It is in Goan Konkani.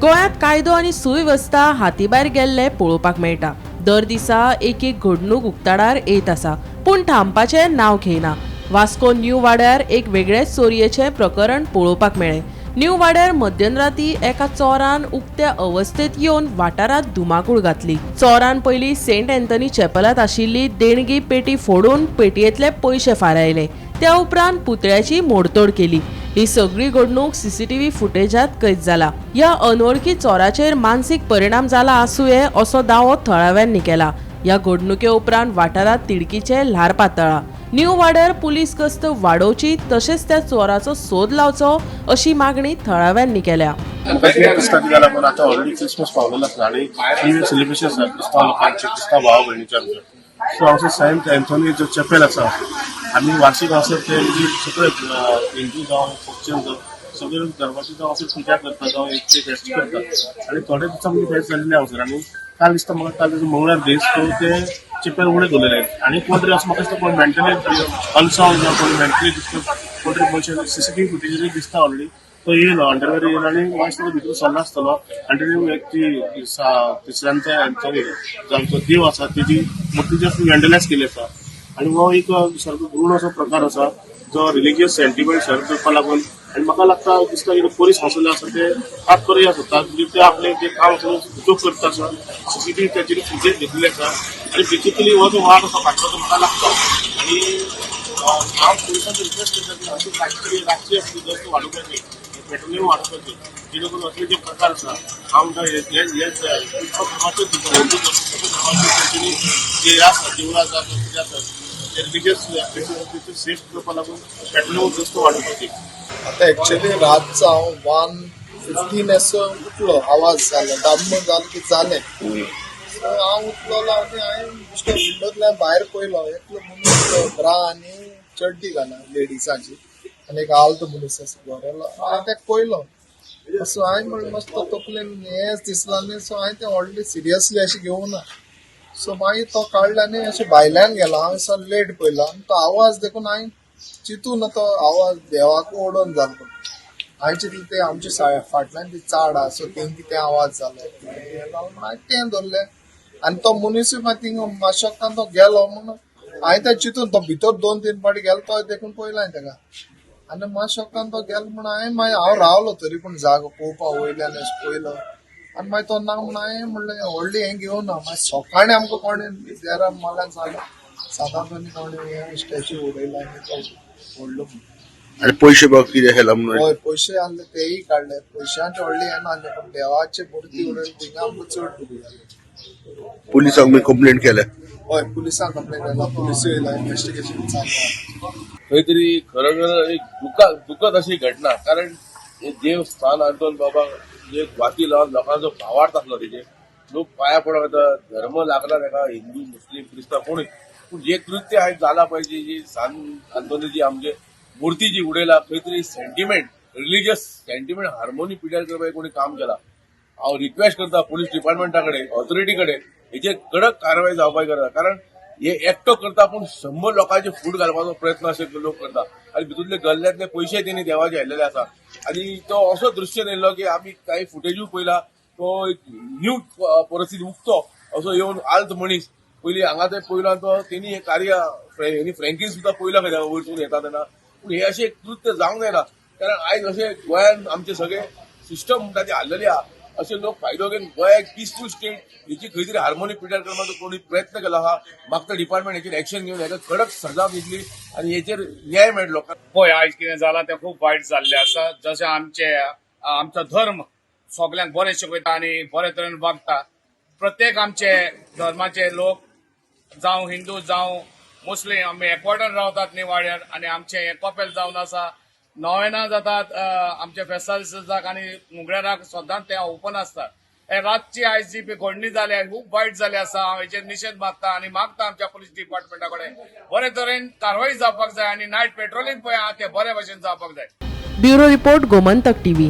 गोंयांत कायदो आनी सुवेवस्था हातीभायर गेल्ले पळोवपाक मेळटा. दर दिसा एक एक घडणूक उक्ताडार येत आसा, पूण थांबपाचें नांव घेयना. वास्को न्यू वाड्यार एक वेगळेच चोरयेचें प्रकरण पळोवपाक मेळ्ळें. न्यू वाड्यार मध्यराती एका चोरान उक्त्या अवस्थेत येवन वाठारांत धुमाकूळ घातली. चोरान पयलीं सेंट अँथनी चॅपलांत आशिल्ली देणगी पेटी फोडून पेटयेंतले पयशे फारायले. त्या उपरांत पुतळ्याची मोडतोड केली. ही सगळी घडणूक सीसीटीव्ही फुटेजात कैद जाला. ह्या अनवळखी चोराचेर मानसीक परिणाम जाला आसुये असो दावो थळाव्यांनी केला. ह्या घडणुके उपरांत वाठारांत तिडकीचे ल्हार पातळ्ळा. न्यू वाड्यार पुलीस गस्त वाडोवची तशेंच त्या चोराचो सोद लावचो अशी मागणी थळाव्यांनी केल्या. म्हाका कितें दिसता कितें जाल्यार आतां ऑलरेडी क्रिसमस पावलेलो आसा आनी न्यू इयर सेलिब्रेशन आसा क्रिस्तांव लोकांचे, क्रिस्तांव भाव भयणीचे आमच्या. सो हांगसर सेंट एन्थोनी जो चॅपेल आसा, आमी वार्षिक हांगसर ते म्हणजे सगळे हिंदू जावं, क्रिश्चन जावं, सगळे धर्माचे जावं हांगसर पुजा करता जावं एक ते फेस्त करता. आनी थोडे दिसां म्हणजे फेस्त जाल्लें हांगसर. आनी काल दिसता म्हाका, काल मंगळार दीस, सो ते चॅपेल उगडे दवरलेले आनी कोण तरी असो म्हाका दिसता कोण मेंटली अनसावंड जावं, कोण मेंटली डिस्टर्ब कोण तरी मनशान सीसीटीव्ही फुटेजीर दिसता ऑलरेडी, तो येयलो, अंडरवेर येयलो आनी म्हाका दिसता तो भितर सरलो आसतलो. आनी तेणी एक ती सांत एन्थोनी जो आमचो देव आसा, तेजी मुर्ती जस्ट व्हेंडलायज केली आसा. आनी हो एक सारको घृण असो प्रकार आसा जो रिलिजियस सेंटिमेंट सर्व करपा लागून. आनी म्हाका लागता, दिसता की पोलीस हांगसरले आसा ते हात करूया सोदता, म्हणजे ते आपले जे काम आसा चूक करता आसा. सीसीटीव्ही ताचेर फुटेज घेतलेली आसा आनी बेसिकली हो जो वाद आसा फाटलो तो म्हाका लागता. आनी हांव पुलिसांक रिक्वेस्ट करता की अशी रातची अशी गस्त वाडोवपाची, पेट्रोलिंग वाडोवपाची, जेणे करून असले जे प्रकार आसा, हांव म्हणटा हे हे हे धर्माचे, हिंदू सगळे धर्माचे तेंच्यांनी जे आसा, देवळां आसा, कितें आसा, ते रिलिजियस सेफ करपा लागून पेट्रोलिंग गस्त वाडोवपाची. आता ऍक्च्युली रातचो हांव 1:15 असो उठलो. आवाज जालो, दाम्म जालो की जालें. सो हांव उठलोलो आनी हांवें बेश्टो विंडोंतल्यान भायर पयलो. एकलो मनीस ब्रा आनी चड्डी घाला लेडिसांची आनी एक आल्त मनीस आसा गोरेलो. हांवें ताका पयलो. सो हांवें म्हणलें, मस्त तकलेन हेंच दिसलां न्ही. सो हांवें तें व्हडलें सिरियसली अशें घेवना. सो मागीर तो काडलो आनी अशें भायल्यान गेलो. हांवें सो लेट पयलो आनी तो आवाज देखून हांवें चिंतून तो आवाज देवाक ओडोन जालो. हांवें चिंतलें, ते आमच्या फाटल्यान ती चाड आहा, सो तेंकी ते आवाज जालो म्हणून हांवें तें धरलें. आनी तो मनीसूय मागीर थिंगा मातशो तो गेलो म्हणून हांवें तें चिंतून तो भितर 2-3 फावटी गेलो तो देखून पयलो हांवें ताका. आनी मातशो तो गेलो म्हणून हांवें मागीर हांव रावलो तरी पूण जागो पळोवपा वयल्यान अशें पयलो. आनी मागीर तो ना म्हणून हांवें म्हणलें, व्हडली हें घेवना. मागीर सकाळीं आमकां कोणें देरान मारल्यान सांगलें, सातांतनी कोणें हें स्टॅच्यू उडयला आनी तो व्हडलो म्हणून. आनी पयशे बघ कितें केला म्हणून. हय, पयशे आहले, तेय काडले. पयशांचे व्हडले हें नासलें, पूण देवाचे मुर्ती उडयली थिंगा आमकां चड दुखू जालें. पुलिसांक मी कंप्लेंट केल्या? हय, पुलिसांक कंप्लेन केला. पुलिसूय येयला, इन्वेस्टिगेशन चालू आहा. खंय तरी खरोखर एक दुखद अशी घटना, कारण हे देवस्थान आंतोन बाबा एक वाती लावन लोकांचो भावार्थ आसलो. तेजेर लोक पांया पडोंक येता. धर्म लागला ताका, हिंदू, मुस्लीम, क्रिस्तांव कोणूय. पूण जे कृत्य आयज जाला पळय, जी जी सान आंतोनीची आमचे मुर्ती जी उडयला, खंय तरी सेंटिमेंट, रिलिजियस सेंटिमेंट हार्मोनी पिड्यार करपाक कोणी काम केला. हांव रिक्वेस्ट करता पोलीस डिपार्टमेंटा कडेन, ऑथॉरिटी कडेन, हेचेर कडक कारवाय जावपाक गरज. कारण हे एकटो करता, पूण 100 लोकांचे फूट घालपाचो प्रयत्न अशे लोक करता. आनी भितूरले गल्ल्यांतले पयशे तेणी देवाचे हाडलेले आसा. आनी तो असो दृश्य येयल्लो की आमी काही फुटेजूय पळयला, तो एक न्यू परिस्थिती उक्तो असो येवन आल्त मनीस पयलीं हांगा ते पयलो. आनी तो तेणी हें कार्य हेणी फ्रँकीन सुद्दां पयलो खंय वयरसून येता तेन्ना. पूण हे अशें कृत्य जावंक जायना, कारण आयज अशें गोंयांत आमचे सगळे सिस्टम म्हणटा ती हाल्लेली आहा. अशे लोक फायदो घेवन गोंय एक पिसफूल स्टेट, हेची खंय तरी हार्मोनी पिड्यार करपाचो कोणी प्रयत्न केला आहा. मागता डिपार्टमेंट हेचेर एक्शन घेवन हेका कडक सजा दितली आनी हेचेर न्याय मेळटलो. पळय, आयज कितें जालां तें खूब वायट जाल्लें आसा. जशें आमचे आमचो धर्म सगल्यांक बरें शिकयता आनी बरे तरेन वागता. प्रत्येक आमचे धर्माचे लोक, जावं हिंदू जावं मुस्लीम, आमी एकवटान रावतात न्ही वाड्यार. आनी आमचें हें कपेल जावन आसा. नोवेनां जातात आमच्या फेस्ता दिसाक आनी मुगळेराक सदांच तें ओपन आसता. हे रातची आयज जी घडणी जाल्या, खूब वायट जाली आसा. हांव हेचेर निशेध मागता आनी मागता आमच्या पुलीस डिपार्टमेंटा कडेन बरे तरेन कारवाई जावपाक जाय आनी नायट पेट्रोलिंग पळय आहा तें बरे भशेन जावपाक जाय. Bureau report, Gomantak TV.